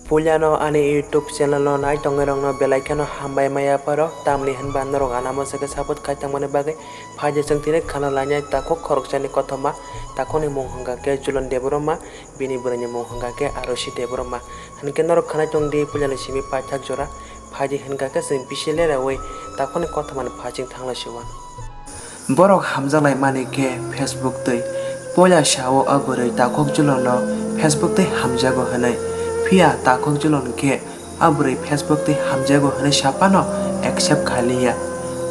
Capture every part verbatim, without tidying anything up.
Puilano ani YouTube channel no nai tongwi rokno belai kheno hambai maya pharo, tamni hinba norok anamo sake support khai tongmani bagwi. Phaidi chwng tini khana lainai takhuk khoroksani kothoma, takhukni mung hwnkha khe Julon Debbarma, bini bwrwini mung hwnkha khe Arosi Debbarma. Hinkhe norok khanai tongdi puilani simi paithak jora, phaidi hinkha khe chwng bisi leraui takhukni kothomani phaiching thanglai siwan. Borok hamjaklaimani khe Facebook twi. Puila sao a bwrwi takhuk Julonno Facebook twi hamjago hwnwi. Phiya takhuk Julon khe a bwrwi Facebook twi hamjago hwnwi saphano accept khailiya.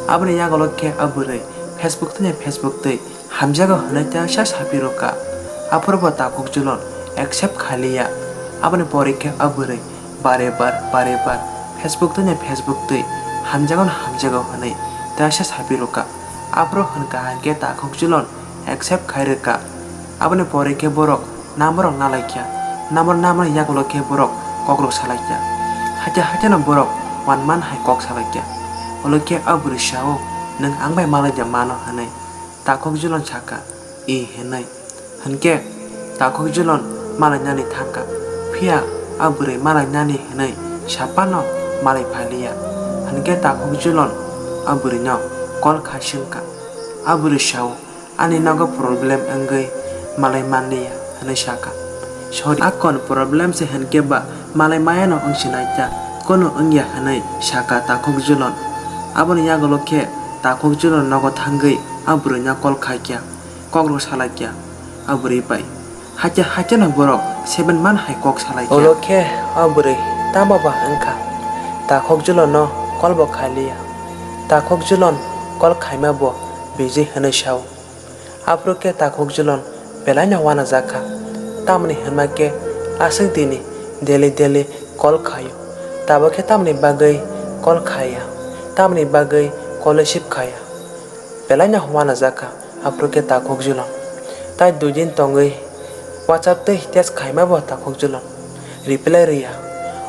Aboni yagulo khe a bwrwi Facebook twino Facebook twi hamjago hwnwi teisa saphi rwkha. Aphuru bo takhuk Julon accept khailiya. Aboni pore khe a bwrwi bare bar bare bar Facebook twino Facebook twi hamjago hamjago hwnwi teisa saphi rwkha. Aphuru hwnkha hinkhe takhuk Julon accept khai rwkha. Aboni pore khe borok number rok nalaikha. Number namani yagulo khe borok kokrok salaikha. Haikhe haikhe no borok one month hai kok salaikha. Ulo khe a bwrwi sao, "Nwng ang bai malai de mano," hwnwi. Takhuk Julon sakha, "I," hwnwi. Hinkhe takhuk Julon malainani thangkha. Phiya a bwrwi malainani hwnwi saphano malai phailiya. Hinkhe takhuk Julon a bwrwino call khai swngkha. A bwrwi sao, "Ani nogo problem wngwi malai manliya," hwnwi sakha. "Sorry, a kon problem se hinkhe ba malai mayano wngsinai ta, kono wngya," hwnwi sakha takhuk Julon. Aboni yagulo khe takhuk Julon nogo thangwi a bwrwino call khaikha, kokrok salaikha a bwrwi bai. Haikhe haikhe no borok seven month hai kok salaikha. Ulo khe a bwrwi tamo ba wngkha, takhuk Julonno call bo khailiya. Takhuk Julon call khaima bo busy hwnwi sao. Aphuru khe takhuk Julon belaino uanajakha. Tamoni hwnma khe aswk dini daily daily call khaio. Tabuk khe tamoni bagwi call khaiya, tamoni bagwi call receive khaiya. Belaino uanajakha. Aphuru khe takhuk Julon tai dui din tongwi WhatsApp twi text khaima bo takhuk Julon reply rwya.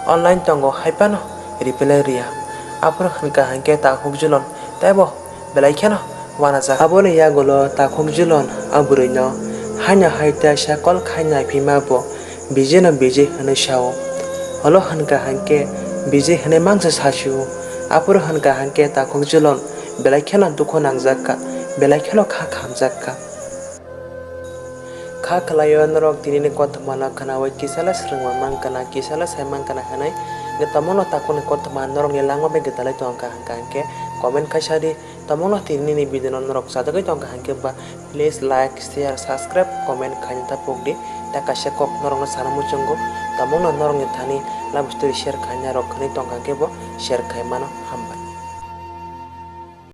Online tongo hai phano reply rwya. Aphuru hwnkha hinkhe takhuk Julon teibo belai kheno uanajak. Aboni yagulo takhuk Julon a bwrwino haino hai teisa call khai naiphima bo busy no busy hwnwi sao. Ulo hwnkha hinkhe busy hwnwi mangsa sasio. Aphuru hwnkha hinkhe takhuk Julon belai kheno dukhu nangjakha, belai kheno kha khamjakha. Kha khwlaio norok tinini kothomano khwnaui kisala swrwngma mankha na, kisala sai mankha na hwnwi. Hwnkhe tomono takhukni kothoma norokni langma bai gwdalai tongkha hwnkha hinkhe comment khai sadi. Tomono tinini video no norok chajagwi tongkha hinkhe ba please like, share, subscribe, comment khaina ta pokdi. Ta kaisa kok norokno sana muchungo, tomono norokni thani love story share khaina rok khwnwi tongkha hinkhe bo share khai mano. Hambai.